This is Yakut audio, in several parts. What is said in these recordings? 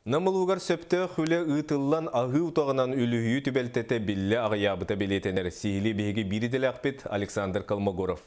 Нам улууһугар сөптөөх үлэ ыытыллан аһыы утаҕынан үлүһүйүү түбэлтэтэ биллэ аҕыйаабыта бэлиэтэнэр. Сиһилии биһиги биир идэлээхпит Александр Колмогоров.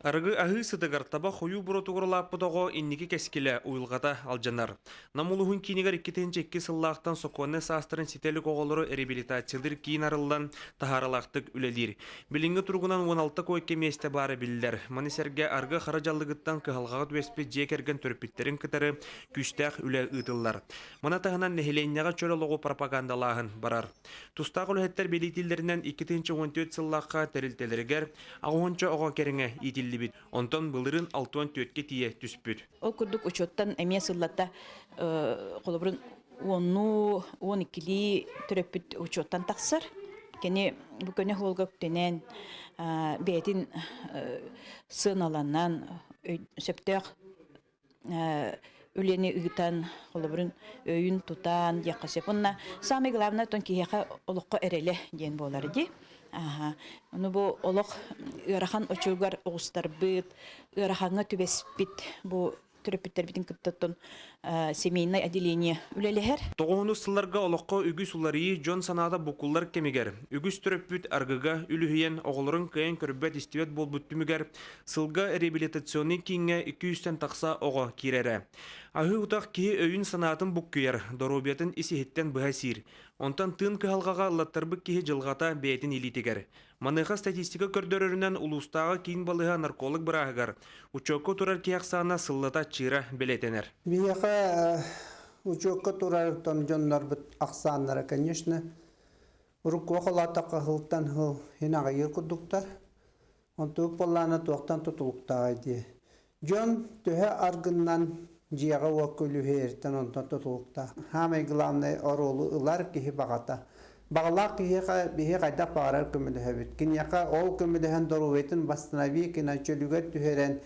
Арыгы аһыы сытыгар таба хойуу буротугар улааппыт оҕо инники кэскилэ, уйулҕата алдьанар. Нам улууһун киинигэр 2002 сыллаахтан сокуоннай саастарын ситэ илик оҕолору реабилитациялыыр киин арыллан, таһааралаахтык үлэлиир. Билиҥҥи туругунан 16 койка миэстэ баара биллэр. Маны сэргэ аргы хара дьаллыгыттан кыһалҕаҕа түбэспит дьиэ кэргэн төрөппүттэрин кытары күүстээх үлэ ыытыллар. Маны таһынан нэһилиэнньэҕэ чөл олоҕу пропагандалааһын барар. Тустаах үлэһиттэр бэлиэтииллэринэн 2014 сыллаахха тэрилтэлэригэр аҕыһуонча оҕо кэриҥэ иитиллибит, онтон былырыын 64-кэ тиийэ түспүт. Ол курдук учуоттан эмиэ сыллата холобурун уоннуу, уон иккилии төрөппүт учуоттан тахсар. Кини бу көнө суолга үктэнэн, бэйэтин сыаналанан, сөптөөх үлэни ыытан, холобурун өйүн тутан диэххэ сөп. Уонна самое главное, оттон киһиэхэ олоххо эрэлэ диэн буолар дии. Аха. Ону бу олох ыарахан очугар оҕустарбыт, ыарахаҥҥа түбэспит бу төрөппүттэрбитин кытта оттон семейное отделение үлэлэһэр. Тоҕуһунус сылларга олоххо үгүс уларыйыы дьон санаата буккуллар кэмигэр үгүс төрөппүт аргыга үлүһүйэн оҕолорун кыайан көрбөт-истибэт буолбут түмүгэр Сылга реабилитационнай кииҥҥэ 200-тэн тахса оҕо киирэрэ. Аһыы утах киһи өйүн-санаатын буккуйар, доруобуйатын ис-иһиттэн быһа сиир. Онтон тыын кыһалҕаҕа ыллаттарбыт киһи дьылҕата бэйэтин илиитигэр. Маныаха статистика көрдөрөрүнэн улуустааҕы киин балыыһа нарколог бырааһыгар учуокка турар киһи ахсаана сыллата аччыыра бэлиэтэнэр. Биһиэхэ учуокка турар дьоннорбут ахсааннара, конечно, урукку холоотоххо сылтан сыл иһин аҕыйыыр курдуктар. Онтубут буоллаҕына туохтан тутулуктааҕый дии. Дьон төһө аргыннан дьиэҕэ-уокка үлүһүйэриттэн онтон тутулуктаах. Саамай главнай оруолу ылар киһи баҕата. Баҕалаах киһиэхэ биһи хайдах баҕарар көмөлөһөбүт. Киниэхэ ол көмөлөһөн доруобуйатын восстанови гына чөлүгэр түһэрэн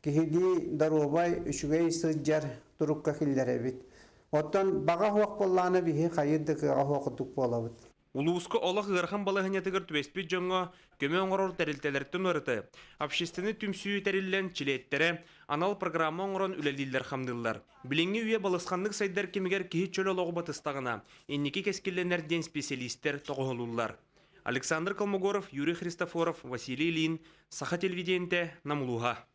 киһилии доруобай, үчүгэй сылдьар турукка киллэрэбит. Оттон баҕа суох буоллаҕына биһи хайыыр да кыаҕа суох курдук буолабыт. Улууска олох ыарахан балаһыанньатыгар түбэспит дьоҥҥо көмө оҥорор тэрилтэлэртэн ураты общественнай түмсүү тэриллэн чилиэттэрэ анал программа оҥорон үлэлииллэр-хамныыллар. Билиҥҥи үйэ балысханнык сайдар кэмигэр киһи чөл олоҕу батыстаҕына, инники кэскиллэнэр диэн специалистэр тоҕоһолууллар. Александр Колмогоров, Юрий Христофоров, Василий Ильин, Саха телевидениетэ, Нам улууһа.